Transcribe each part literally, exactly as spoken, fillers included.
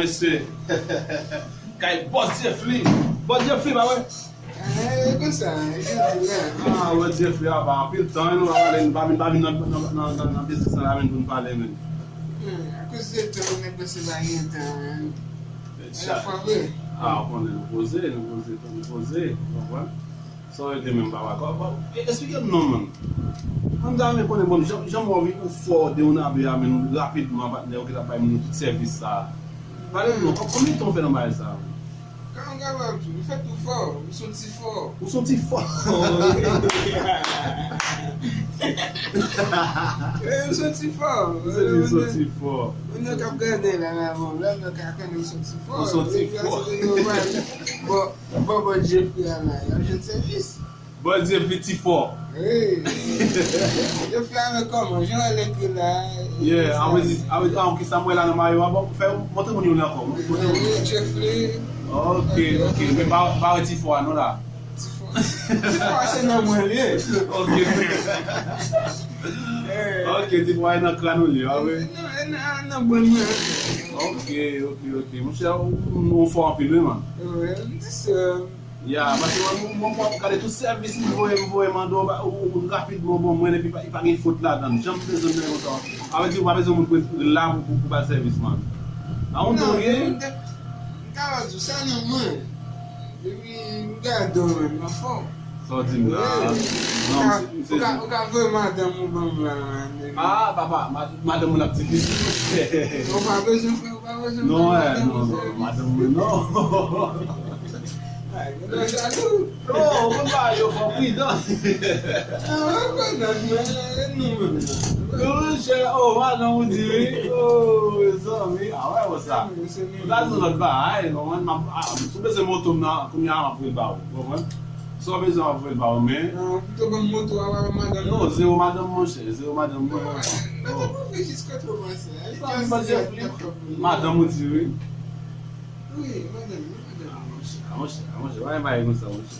Mesye. Kay Boss Jeffly. Boss Jeffly, pa vre? Eh, e konsa, e konsa. Ah, Boss Jeffly, apa, anpil tan, nou pa pale, nou pa vin, pa vin nan, nan, nan, nan, nan biznis la, men pou nou pale, men. Hmm, akoz de tan, ou mèt pase pa gen tan, men. Alafwa vre. Ah, ou konnen nou poze, nou poze, nou poze, ou konprann? Sa w rete menm papa. Kò, kò, e, eksplike m non, man. Mwen ta renmen konnen, bon, jan, jan mwen wè ou fò de yon abe a, men nou rapidman, patnè, ou gentan bay moun yo tout sèvis sa. Pale m non, kò, konbyen tan w fè nan bagay sa? Kan m kapab di, m fè tou fò, m soti fò. Ou soti fò? Wi, m soti fò. Ou soti fò. Moun yo k ap gade la, la, bon, la, nou ka konnen m soti fò. Ou soti fò. Bon, bon, bon, Jeffrey a la, y ap jwenn sèvis. Bondye piti fò. Wi. Yo fè avèk kòman? Jan w wè l ekri la. Yeah, a vle di, a vle di, ah, ok, sa m wè la nan mayo a, bon, fè, montre moun yo li ankò. Montre moun yo. Wi, Jeffrey. Ok, ok, men pa, pa wè ti fò a non la. Ti fò. Ti fò a se nan mwen li ye. Ok. Ok, ti fò a e nan kràn ou li ye, a wi. Nan, nan, nan bwen mwen. Ok, ok, ok. Monchè, ou, ou fò anpil wi, man. Wi, m di sa. Ya, paske mwen, mwen, mwen, mwen gade tout sèvis m voye, m voye mande w, ou, ou rapidman ban mwen, epi pa, pa gen fot ladan l. Jan m bezwen l konsa. A vle di, ou pa bezwen moun pou la pou, pou, pou ba sèvis, man. A yon non, tan gen. M ta, m ta di w sa nan mwen. Epi, m gade w, men, m anfòm. Sa w di m la? Wi. Non, ou ka, m se, m se ou ka, ou ka voye madanm ou ban m la, man. Ah, papa, ma-, madanm ou l ap difisil. Ou pa bezwen fè, ou pa bezwen fè. Non, eh, madanm non, ou non, fè non, madanm mwen, non. Ay, mwen jalou. Oh, ou konn bagay yo fò, pridan. Ah, ou konn nan, men, e nou menm nan. Monchè, oh, madanm ou di wi. Oh, mezanmi. Ah, wè, wè sa. Ou ta di yon lòt bagay, konprann? M ap, ah, si w bezwen moto m nan, kounye a, m ap voye l ba ou, konprann? Si w bezwen, m ap voye l ba ou, men. Ah, ou pito ban m moto a, pa ban madanm. Non, zewo madanm, monchè, zewo madanm mwen. Madanm ou vle jis kote w panse. Madanm ou di wi. Wi, madanm, wi, madanm. Ah, monchè, ah, monchè, ah, monchè, pa gen bagay konsa, monchè.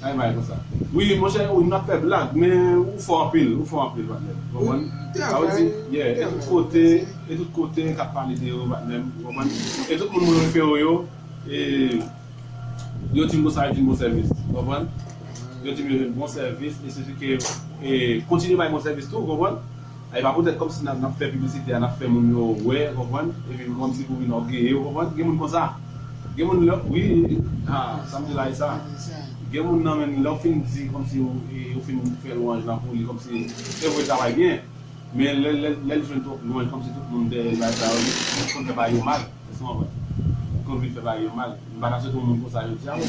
Pa gen bagay konsa. Wi, monchè, wi, n ap fè blag, men ou fò anpil, ou fò anpil, patnè. Ou konprann? Sa vle di, yeah, e tout kote, e tout kote k ap pale de yo, patnè, ou konprann? E tout moun mwen refere yo, e, yo di m konsa, yo di m bon sèvis, ou konprann? Yo di m yo jwenn bon sèvis, e se ke, e, kontinye bay bon sèvis tou, ou konprann? E pa poutèt kòmsi n ap, n ap fè piblisite a, n ap fè moun yo wè, ou konprann? Epi kòmsi pou vin ògeye, ou konprann? Gen moun konsa. Gen moun lè, wi, ah, sa m di la, e sa. Gen moun nan, men lè w fin di, kòmsi ou, e, ou fin fè lwanj lan pou li, kòmsi, se vre, travay byen. Men lè, lè, lè l jwenn twòp lwanj, kòmsi tout moun dèyè l, bagay sa yo, li konn fè bagay yo mal. Èske w konprann? Li konn vin fè bagay yo mal. M pa ta swete yon moun konsa jodi a, wi.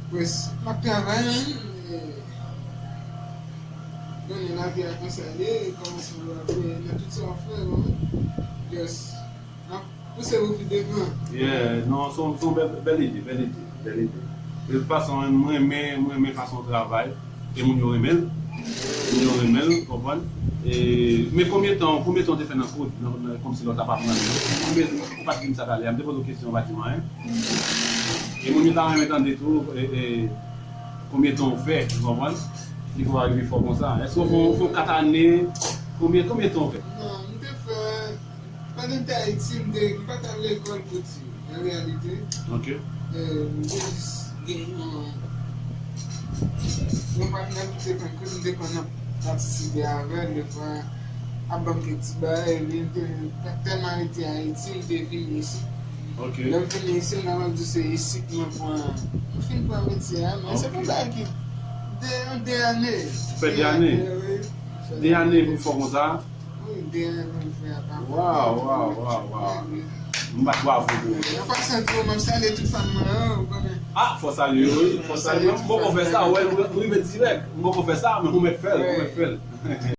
Pues, m ap travay, men, eh, konnen lavi a konsa l ye, kòmanse w ap, eh, nan tout sa w ap fè, bon, just, m ap pouse w pi devan. Yeah, non, se yon, se yon bèl, bèl ide, bèl ide, bèl ide. De tout fason, m renmen, m renmen fason w travay, e moun yo renmen l, moun yo renmen l, konprann? E, men konbyen tan, konbyen tan w te fè nan koud, nan, nan, kòmsi lè w t ap aprann yo? Ou pa t di m sa talè a, m te poze w kesyon, ou pa t di m anyen. E moun yo ta renmen tande tou, e, e, konbyen tan w fè, ou konprann? Ki fè w arive fò konsa? Èske w fè, w fè kat ane? Konbyen, konbyen tan w fè? Non, m te fè, pandan m te Ayiti, m te, m pa t al lekòl pou di, an reyalite. Ok. E, m te jis gen yon, yon patnè m te konn, ke m te konn ap patisipe avè l, defwa, ap ban m kèk ti bagay, epi m te pa t tèlman rete Ayiti, m te vini isit. Ok. Lè m vini isit, m kapab di se isit mwen pran, m fin pran metye a, men se pou bagay ki de, de ane. Ou fè de ane? De ane, wi. De ane pou fè konsa? Wi, de ane pou fè apa. Waw, waw, waw, waw. M bat bravo pou ou. An pasan tou, m ap salye tout fan mwen yo, ou konnen. Ah, fò salye yo, wi, fò salye yo. M poko fè sa, wè, m rive dirèk. M poko fè sa, men ou mèt fè l, ou mèt fè l.